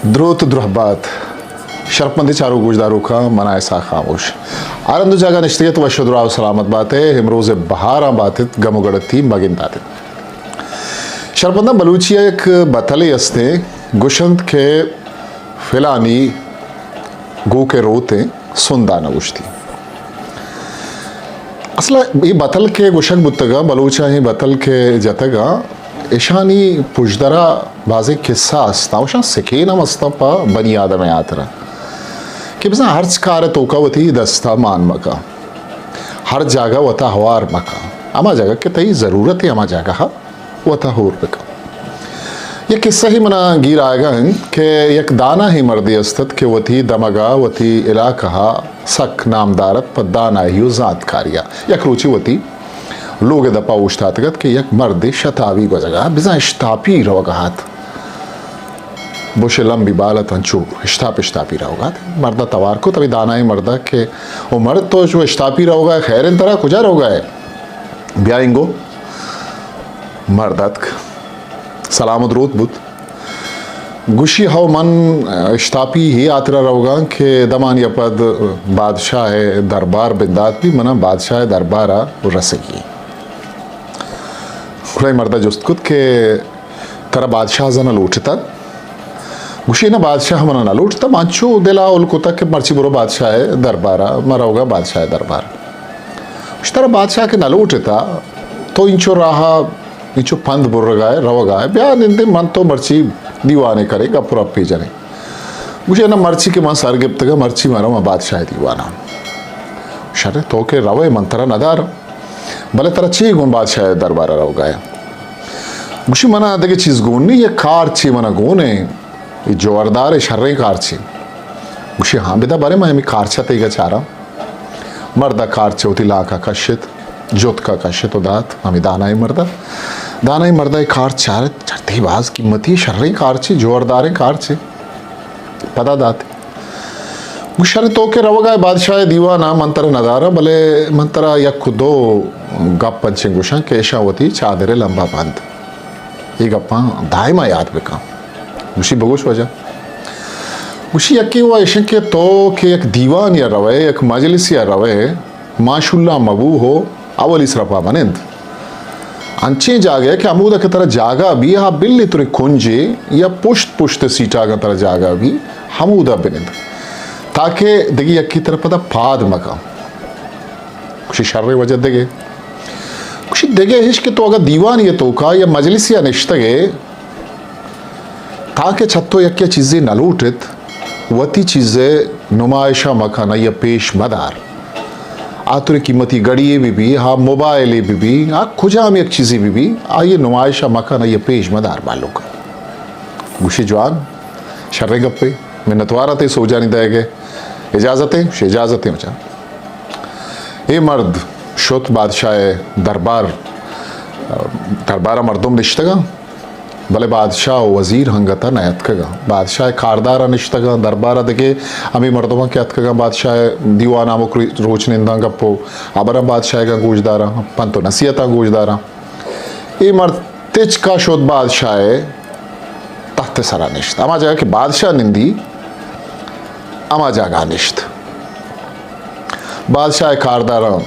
دروت درہبات، شرپمندیں چاروک گوشداروکاں، من آں اسحاق خاموش۔ ہر ہند و جاگہ نشتگ ات، وش و دراہ و سلامت بات ئے، امروز بہاراں بات ات، گم و گڑتی مگندات ات۔ شرپمنداں، بلوچی ء یک بتلے استیں، گوشنت کہ فلانی گوک ء روتیں سندا نہ گوشتی۔ اصل ء اے بتل کہ گوشگ بوتگاں، بلوچاں اے بتل کہ جتگاں، اشانی پژدرا بازیں قصہ است، اوشان سکین ہم استاں پہ بنی آدم ء ہاترا کہ بزاں ہرچ کار ء توکا وتی دستا مان مکن، ہر جاگہ وتا ہوار مکن، ہما جاگہ کہ تئی ضرورت ء ہما جاگہ وتا ہور بکن۔ یک قصہ ہی منا گیر آیگا انت کہ یک دانائیں مردے است ات کہ وتی دمگا، وتی علاقہا سک نامدار ات پہ دانائی و زانتکاریا۔ یک روچے وتی لوگ دپا اوشتاتگ ات کہ یک مردے شتابی گوزگا، بزاں اشتاپی روگا ات۔ بوشے لمبی بال ات، انچو اشتاپ اشتاپی روگا ات۔ مردا توار کت، ہمے دانائیں مردا کہ، او مرد، تو چو اشتاپی روگا ئے، خیر انت ترا، کجا روگا ئے؟ بیا انگو۔ مرد اتک، سلام و دروت بوت۔ گوشی، ہو، من اشتاپی ہی ہاترا روگاں کہ دمانی ء پد بادشاہ ء دربار بندات بی، منا بادشاہ ء دربار ء رسگی۔ گڑا اے مرد ء جست کت کہ ترا بادشاہ زاناں لوٹتگ؟ گوشی، نہ، بادشاہ منا نہ لوٹتگ، من انچو دل ء ہول کتگ کہ مرچی برو بادشاہ ء دربار ء، من روگاں بادشاہ ء دربار۔ گوشی، ترا بادشاہ کہ نہ لوٹتگ، تو انچو راہ ء انچو پند برگا ئے، روگا ئے، بیا نندیں، من تو مرچی دیوانے کنیں، گپ و رپے جنیں۔ گوشے، نہ، مرچی کہ من سر گپتگاں، مرچی من رواں بادشاہ دیوانا۔ شر، تو کہ روئے، من ترا نداراں، بلے ترا چی گون بادشاہ دربارا روگا ئے؟ گوشی، منا دگہ چیز گون نی، یک کار چی منا گون ایں، اے جوہردار شریں کار چی۔ گوشی، ہاں، بدا، برے من ہمے کارچ ء تئیگا چاراں۔ مرد ء کارچ ء وتی لانک ء کشت، جتک ء کشت و دات ہمے دانائیں مرد ء۔ دانائیں مرد ء اے کارچ چارت، چرتے باز قیمتی شریں کارچے، جوہرداریں کارچے۔ پدا دات۔ گوشت، شر، تو کہ روگا ئے بادشاہ ء دیوان ء، من ترا نداراں، بلے من ترا یک و دو گپ انچیں گوشاں کہ اشاں وتی چادر ء لمبا بند۔ اے گپاں دائما یات بکن۔ گوشی، بگوش واجہ۔ گوشی، یکے و ایشن کہ تو کہ یک دیوانے ء روئے، یک مجلسے ء روئے، ماشولہ مبو ہو، اولی سرپا منند۔ انچیں جاگہ کہ ہمودا کہ ترا جاگہ بی، ہا بلی ترے کنجے یا پشت پشت سیٹاگاں ترا جاگہ بی، ہمودا بنند، تاکہ دگہ یکے ترا پدا پاد مکن۔ گوشی، شریں، واجہ، دگہ؟ گوشی، دگہ ہش کہ تو اگاں دیوانے ء توکا یا مجلسے ء نشتگ ئے، تاکہ چہ تو یکے چیزے نہ لوٹ ایت، وتی چیزے نمائشا مکن، آئی ء پیش مدار۔ آ ترے قیمتی گڑی یے بہ بی، ہا موبائلے بہ بی، ہا کجام یک چیزے بہ بی، آئی ء نمائشا مکن، آئی ء پیش مدار مہلوک ء۔ گوشی، جوان، شریں گپے، منتواراں تئی سوجانی دئیگ ء۔ اجازت ایں؟ گوشی، اجازت ایں بچا۔ اے مرد شت بادشاہ ء دربار، دربار ء مردم نشتگاں، بلے بادشاہ و وزیر ہنگت ء نیاتکگاں۔ بادشاہ ء کاردار ء نشتگاں، دربار ء دگہ ہمے مردماں کہ اتکگاں بادشاہ ء دیوان ء ہمک روچ ننداں، گپ و ہبراں بادشاہ ء گوش داراں، پنت و نصیحتاں گوش داراں۔ اے مرد تچکا شت بادشاہ ء تخت ء سرا نشت۔ ہما جاگہ کہ بادشاہ نندی، ہما جاگہ نشت۔ بادشاہ ء کارداراں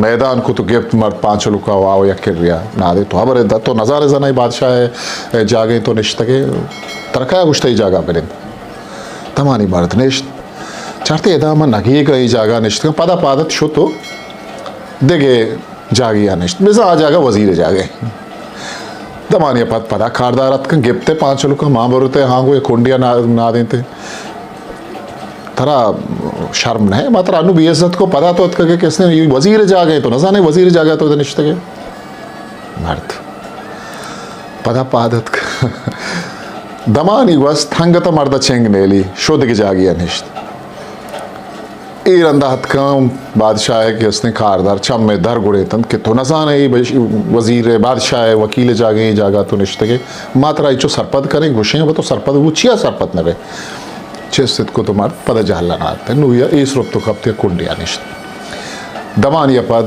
میدان کت و گپت، مرد پانچلکا و آو یک کریا نادے، تو ہبر ء دات، تو نزانے زاناں اے بادشاہ ء جاگہ ایں، تو نشتگے، ترا کیا گوشتہ اے جاگہ بنند؟ دمانی مرد نشت۔ چارتے، ادا من نگیگا اے جاگہ نشتگاں، پدا پادت شت و دگہ جاگہے ء نشت، بزاں آ جاگہ وزیر ء جاگہ۔ دمانی ء پد پدا کاردار اتکن، گپت ء پانچلکاں، مان برت ء ہانگو ء کنڈیا نا-، نادینت ء۔ ترا شرم نہ؟ ما ترا انو بے عزت کو، پدا تو اتکگ ئے کس نے، اے وزیر ء جاگہ ء، تو نزانے وزیر ء جاگہ ء تو نشتگ ئے۔ مرد پدا پاد اتک۔ دمانی گوست ہنگت ء مرد ء چنگ نیلی، شو دگہ جاگہے ء نشت۔ اے رندا اتکاں بادشاہ ء کہ استیں کاردار چم ء در گڑیتنت کہ تو نزان ئے اے بش-، وزیر ء، بادشاہ ء وکیل ء جاگہ، اے جاگہ تو نشتگ ئے، ما ترا ایچو سرپد کنیں، گوشیں، ابا تو سرپد بو، چیا سرپد نہ بے؟ چست اتک تو مرد پدا جہلا نہ اتک، نویا اے سرپت و کپت یا کنڈیا نشت۔ دمانی ء پد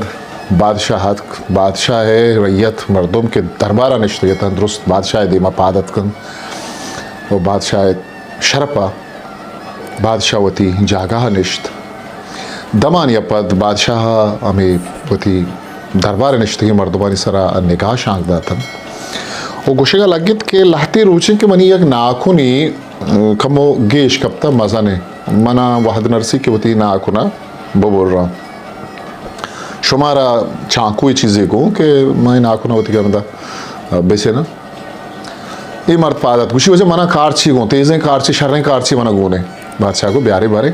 بادشاہ اتک، بادشاہ ء رعیت مردم کہ دربارا نشتگ اتنت، درست بادشاہ ء دیما پاد اتکنت و بادشاہ ء شرپ ءَ بادشاہ وتی جاگہ ءَ نشت۔ دمانے ءَ پد بادشاہ ءَ ہمے وتی دربار ءَ نشتگیں مردمانی سرا نگاہ شانک داتن و گوشگ ءَ لگت کہ لہتے روچیں کہ منی یک ناکنے کمو گیش کپتہ، مزنیں، منا وہد نرسی کہ وتی ناکن ءَ ببراں۔ شمارا چانکوئے چیزے گوں کہ من ناکن ءَ وتی گرند ءَ بچناں۔ اے مرد پاد ات، گوشی، واجہ، منا کارچے گوں، تیزیں کارچے، شریں کارچے منا گون ایں۔ بادشاہ گو، بیارے بارے۔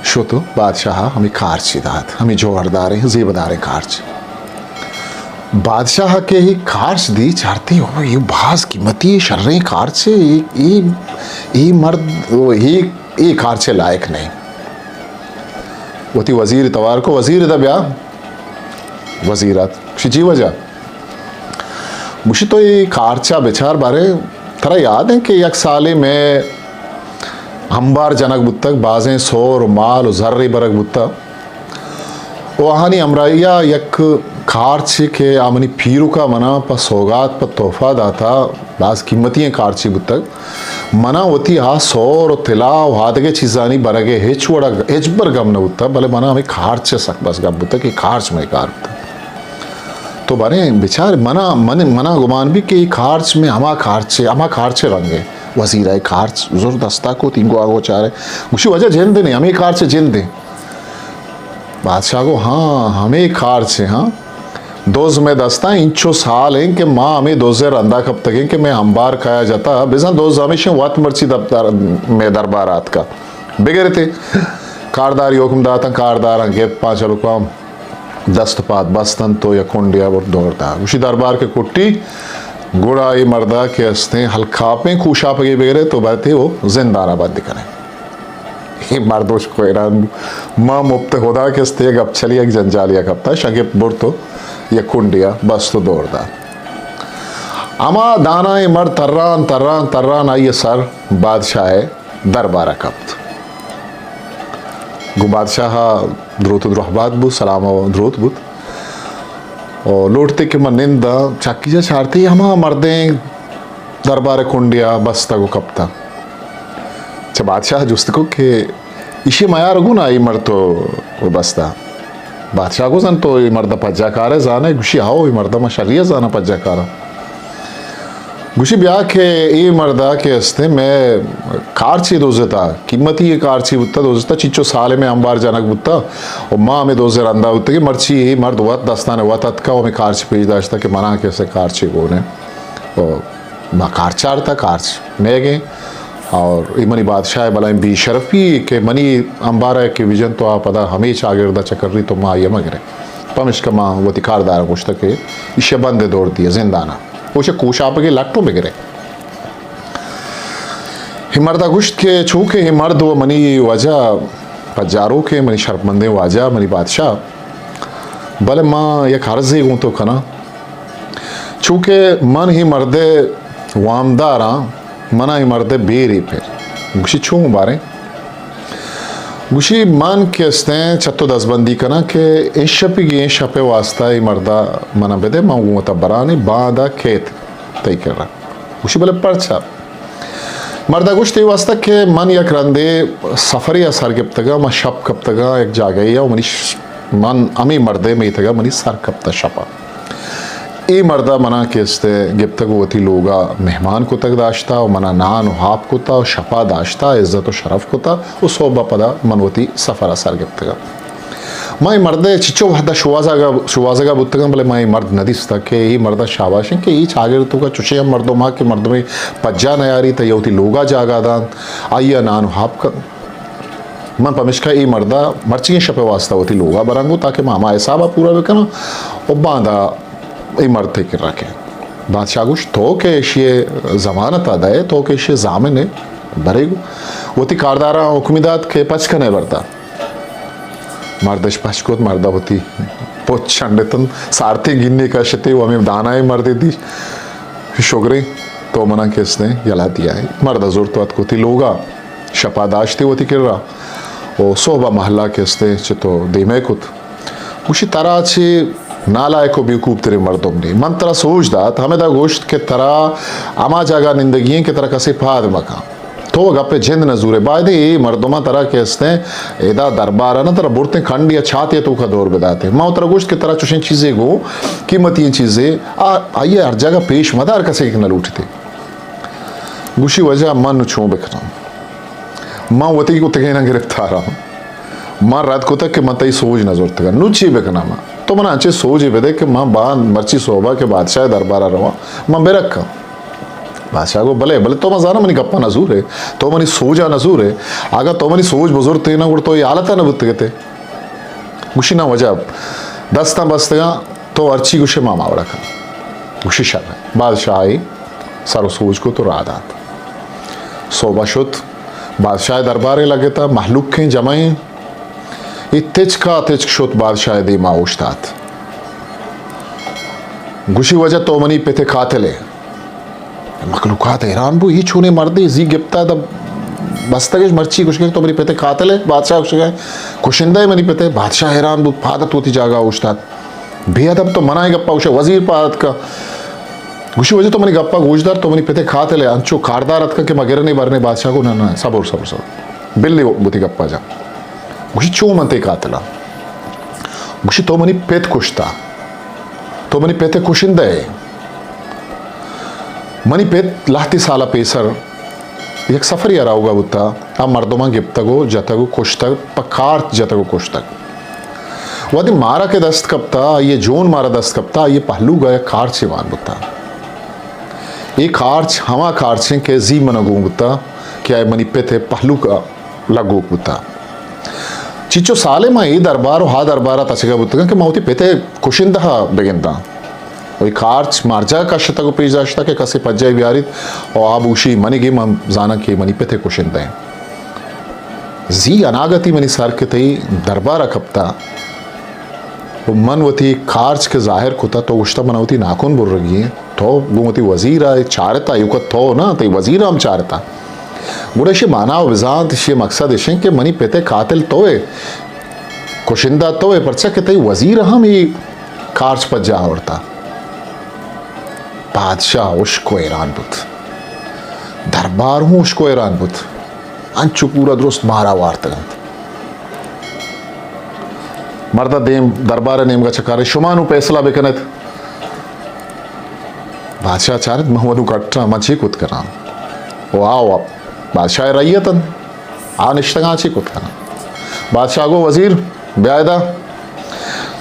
شت و بادشاہ ءَ ہمے کارچے دات، ہمے جوہرداریں، زیبداریں کارچے۔ بادشاہ کہ اے کارچ دی، چارتی، او، اے باز قیمتی شریں کارچے، اے، اے، اے مرد، او، اے، اے کارچے لائق نہیں۔ وتی وزیر توار کو، وزیر، ادا بیا۔ وزیر ات، گوشی، جی واجہ۔ گوشی، تو اے کارچا بچار بارے، ترا یاد ایں کہ یک سالے مئے امبار جنگ بوتگ، بازیں سور و مال و زرے برگ بوتگ و آہانی ہمراہی ءَ یک کارچے کہ آ منی پیرک ءَ منا پہ سوگات، پہ تحفہ داتا، باز قیمتی ایں کارچے بوتگ۔ منا وتی آ سور و طلا و آدگہ چیزانی برگ ءِ ہچ وڑا، ہچبر گم نہ بوتگ، بلے منا ہمے کارچ ءِ سک بس گم بوتگ کہ کارچ مئے کار بوتگ۔ تو باریں بچار، منا، من، منا گمان بی کہ اے کارچ مئے ہما کارچ ءِ، ہما کارچ ءِ رنگ ءِ۔ وزیر ءَ کارچ زر دستا کت، اینگو آگو چارے۔ گوشی، واجہ، جند نے، ہمے کارچ ءِ جند ایں۔ بادشاہ گو، ہاں، ہمے کارچ ءِ، ہاں۔ دز مئے دستاں، اینچو سال ایں کہ ما ہمے دز ءِ رندا کپتگیں کہ مئے امبار کایا جتا، بزاں دز ہمیشیں وت مرچی دفتر، مئے دربار آتکا۔ بگرتے۔ کارداری حکم داتاں، کارداراں گپاں، چلو کام دست پاد بستنت و یک کنڈے ءَ برت دور دات۔ گوشی، دربار کہ کٹی، گڑا اے مردا کہ استیں ہلکاپیں کوشاپگے بگرے تو برتے و زندانا بند کنے۔ اے مرد اشک و حیران بو۔ ما مپت خدا کہ استیں گپ چلی، یک جنجالے ءَ کپتا، شگپ برت و یک کنڈے ءَ بست و دور دات۔ ہما دانائیں مرد تران، تران، تران آئی ءِ سر بادشاہ ءِ دربار ءَ کپت۔ گوں بادشاہ ءَ دروت و درہبات بوت، سلام و دروت بوت۔ و لوٹتے کہ من ننداں، چکی جا چارتے ہما مردیں دربار ءِ کنڈے ءَ بستگ و کپتگ۔ چہ بادشاہ ءَ جست کو کہ ایشی میار گون ءَ اے مرد تو بستا؟ بادشاہ گو زن تو اے مرد ءَ پجا کارے زانے؟ گوشی، ہاو، اے مرد ءَ من شری ءَ زاناں پجا کارا۔ گوشی، بیا کہ اے مرد ءَ کہ استیں مئے کارچے دوزتا، قیمتی اے کارچے بوتا، دوزتا، چچو سالے مئے امبار جنگ بوتا و ما ہمے دوز ءِ رندا بوتگیں، مرچی اے مرد وت دستان ءَ وت اتکا و ہمے کارچ پیش داشتا کہ منا کہ استیں کارچے گون ءَ۔ و ما کارچ چارتا، کارچ نیگیں۔ اور اے منی بادشاہ ءِ بلائیں بے شرفی کہ منی امبار ءَ کہ بجن تو آ پدا ہمے چاگرد ءَ چکری تو ما آئی ءَ مگریں۔ پمشکا ما وتی کاردار ءَ گوشتہ کہ ایشی ءَ بند ءِ دور دیئے زندان ءَ۔ اوشے کوشاپگے لٹوں بگرے۔ اے مرد ءَ گوشت کہ چونکہ اے مرد و منی واجہ پجاروکیں، منی شرپمندیں واجہ، منی بادشاہ، بلے ما یک عرضے گوں تو کناں۔ چونکہ من اے مرد ءِ وامداراں، منا اے مرد ءِ بیرے پر۔ گوشی، چون باریں؟ گوشی، من کہ استیں چہ تو دزبندی کناں کہ اے شپیگی اے شپ ءِ واسطہ اے مرد ءَ منا بدے، من گوں وتا برانی باندا کیت تئی کرا۔ گوشی، بلے پرچا؟ مرد ءَ گوشت، اے واسطہ کہ من یک رندے سفرے ءَ سر گپتگاں، من شپ کپتگاں یک جاگہے ءَ و منی ش-، من ہمے مرد ءِ میتگ ءَ منی سر کپتہ شپ ءَ۔ اے مرد ءَ منا کہ استیں گپتگ و وتی لوگ ءَ مہمان کتگ داشتہ و منا نان و آپ کتہ و شپ ءَ داشتہ، عزت و شرف کتہ و سہب ءَ پدا من وتی سفر ءَ سر گپتگاں۔ ما اے مرد ءَ چچو وہد ءَ شوہازگ ءَ، شوہازگ ءَ بوتگاں، بلے ما اے مرد نہ دیستہ کہ اے مرد ءَ شاباش انت کہ اے چاگرد ءِ توکا چوشیں ہم مردم ہا کہ مردمے پجا نیاریت، آئی ءَ وتی لوگ ءَ جاگہ دانت، آئی ءَ نان و آپ کنت۔ من پمیشکا اے مرد ءَ مرچیگیں شپ ءِ واسطہ وتی لوگ ءَ براں گوں تاکہ ما ہما حساب ءَ پورا بکناں و باندا اے مرد تئی کرا کئیت۔ بادشاہ گوشت، تو کہ ایشی ءِ ضمانت ءَ دئے، تو کہ ایشی ءِ ضامن ئے، برے گوں۔ وتی کارداراں حکمی دات کہ پچ کن اے مرد ءَ۔ مردش پچ کت، مرد ءَ وتی پچ چنڈتن، سارتیں گینے کشتے و ہمے دانائیں مردے دی، شگریں، تو منا کہ استیں یلہ دیائے۔ مرد ءَ زرت و اتک وتی لوگ ءَ، شپ ءَ داشتے وتی کرا و سہب ءَ مہلہ کہ استیں چہ تو دیمے کت۔ گوشی، ترا چہ نالائق و بیوقوف تریں مردم نے۔ من ترا سوج دات، ہمدا گوشت کہ ترا ہما جاگہ نندگی انت کہ ترا کسے پاد مکن۔ تو گپے جند نہ زورے، بایدیں اے مردماں ترا کہ استیں ادا دربار ءَ نہ ترا برتیں کنڈے ءَ چاتے ءِ توکا دور بداتیں۔ ما ترا گوشت کہ ترا چوشیں چیزے گو، قیمتی چیزے، آ، آئی ءَ ہر جاگہ پیش مدار کسے کہ نہ لوٹتے۔ گوشی واجہ من چون بکناں؟ من وتی کتگیناں گرفتاراں۔ من رد کتگ کہ من تئی سوج نہ زرتگ۔ نوں چی بکناں من؟ تو من انچیں سوجے بدے کہ من باند مرچی صحبا کہ بادشاہ ءِ دربار ءَ رواں، من برکاں۔ بادشاہ گو بلے، بلے تو من زاناں منی گپا نہ زورے، تو منی سوجا نہ زورے۔ اگاں تو منی سوج بزرتیں نہ گڑا تو اے حالتا نہ بوتگتے۔ گوشی نہ واجہ، دستاں بستگاں، تو ہرچی گوشے ما ہما وڑا کن۔ گوشی شر۔ بادشاہ ءَ سر و سوج کت و راہ دات۔ صحبا شت، بادشاہ ءِ دربارے لگتا، مہلوکیں جمعیں، اے تچکا تچک شت بادشاہ ءِ دیما اوشتات۔ گوشی واجہ تو منی پت ءِ قاتل ئے۔ مخلوقات حیران بو، اے چونیں مردے، زی گپتا دب بستگش، مرچی گوشگے تو منی پت ءِ قاتل ئے، بادشاہ گوشگے کشندہ ئے منی پت ءِ۔ بادشاہ حیران بو، پاد ات وتی جاگہ اوشتات۔ بے ادب، تو منا اے گپا گوشے؟ وزیر پاد اتکا۔ گوشی واجہ تو منی گپا گوش دار، تو منی پت ءِ قاتل ئے، انچو کاردار اتکا کہ ما گرنے برنے۔ بادشاہ گو نہ نہ، صبر صبر صبر، بلے وتی گپا جا۔ گوشی چون من تئی قاتلاں؟ گوشی تو منی پت کشتا، تو منی پت ءِ کشندہ ئے۔ منی پت لہتے سالا پیسر یک سفرے ءَ روگا بوتا، آ مردماں گپتگ و جتگ و کشتگ، پہ کارچ جتگ و کشتگ۔ وہدے مارا کہ دست کپتا، آئی ءِ جون مارا دست کپتا، آئی ءِ پہلوگا یک کارچے مان بوتا۔ اے کارچ ہما کارچیں کہ زی منا گون بوتا کہ آئی منی پت ءِ پہلوگا لگوک بوتا۔ چیچو سالے ما اے دربار و ہا دربارا تچگا بوتگاں کہ ما وتی پت ءِ کشندہ ءَ بگنداں۔ و اے کارچ مارجا کشتگ و پیش داشتگ کہ کسے پجائی بیاریت و آ بوشی منی گی، من زاناں کہ منی پت ءِ کشندہ ایں۔ زی اناگتی منی سر کہ تئی دربارا کپتا و من وتی کارچ کہ ظاہر کتا، تو گوشتا منا وتی ناکن برگی ایں۔ تو گوں وتی وزیر ءَ چارتا، ایوکا تو نہ، تئی وزیر ءَ ہم چارتا۔ گڑا ایشی مانا و بزانت، ایشی مقصد ایش انت کہ منی پت ءِ قاتل تو ئے، کشندہ تو ئے، پرچا کہ تئی وزیر ءَ ہم اے کارچ پجا آورتا۔ بادشاہ ہشک و حیران بوت، دربار ہوں ہشک و حیران بوت، انچو پورا درست مارا وارتگ انت۔ مرد ءَ دیم دربار ءِ نیمگا چکارے، شما نوں فیصلہ بکن ات۔ بادشاہ چارت، من ودوں کٹاں، من چی کت کناں؟ او آ، او بادشاہ ءِ رعیت انت، آ نشتگاں، چی کت کناں؟ بادشاہ گو، وزیر، بیا ادا،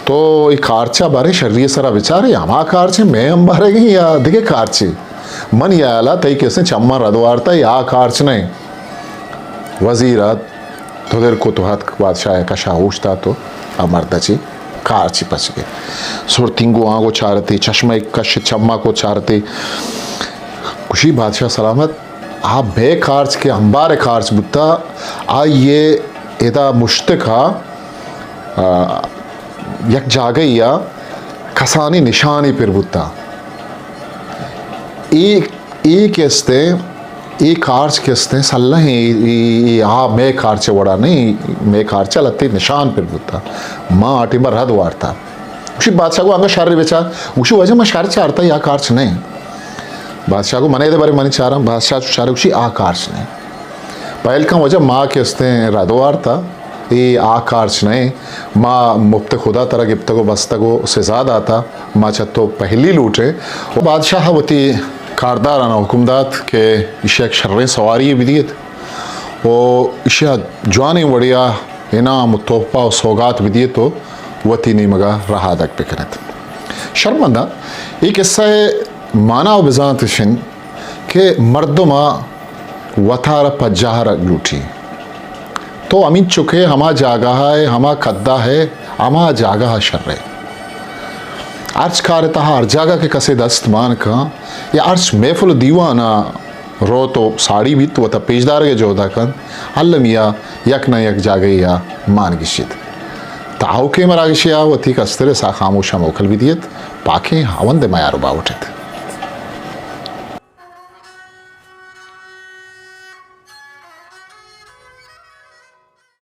تو اے کارچا بارے شری ءِ سرا بچارے، ہما کارچ مئے امبارگیں یا دگہ کارچے؟ منی ہیالا تئی کسیں چماں رد وارتا، اے آ کارچ نہ انت۔ وزیر ات، تو دل کو تو ہتک، بادشاہ ءِ کشا اوشتات و آ مرد ءَ چہ کارچی پچ گپت۔ سرتینگو آنگو چارتی، چشمہ کش چما کو چارتی۔ گوشی، بادشاہ سلامت، آ بے کارچ کہ امبار کارچ بوتا، آئی ءَ ادا مشتکا، آ، یک جاگہی ءَ کسانی نشانی پر بوتا۔ اے، اے کہ استیں، اے کارچ کہ استیں، سلہیں، اے، اے، اے آ مئے کارچ وڑا نہیں، مئے کارچ لہتے نشان پر بوتا۔ ما آ ٹیما رد وارتا۔ گوشی، بادشاہ گو انگا شر بچار۔ گوشی، واجہ ما شر چارتا، یا کارچ نہیں۔ بادشاہ گو منے دے بارے منی چاراں۔ بادشاہ چو چارے، گوشی، آ کارچ نہیں۔ پہل کن واجہ ما کہ استیں رد وارتا، اے آ کارچ نہ انت۔ ما مپت خدا ترا گپتگ و بستگ و سزا داتا، ما چہ تو پہلی لوٹیں۔ و بادشاہ وتی کاردارانا حکم دات کہ ایشی یک شریں سواری بدیت و ایشی جوانیں وڑیا انعام و تحفہ و سوگات بدیت و وتی نیمگا رہادگ بکنت۔ شرمندہ، اے قصہ مانا و بزانت اش انت کہ مردم ءَ وتارا پجاہ رگ لوٹی۔ تو ہمینچو کہ ہما جاگہ ءَ، ہما قد ءَ، ہما جاگہ ءَ شر ئے۔ ہرچ کار ءِ تہا ہر جاگہ کہ کسے دست مان کن یا ہرچ محفل و دیوان ءَ روت و ساڑی بیت، وتا پیش دارگ ءِ جہد ءَ کنت، المی ءَ یک نہ یک جاگہے ءَ مان گیشیت۔ تاہوکیں مراگشے ءَ وتی کستر ءِ ساہ خاموش ءَ موکل بدیت، پاکیں ہاوند ءِ میار و باہوٹ ات۔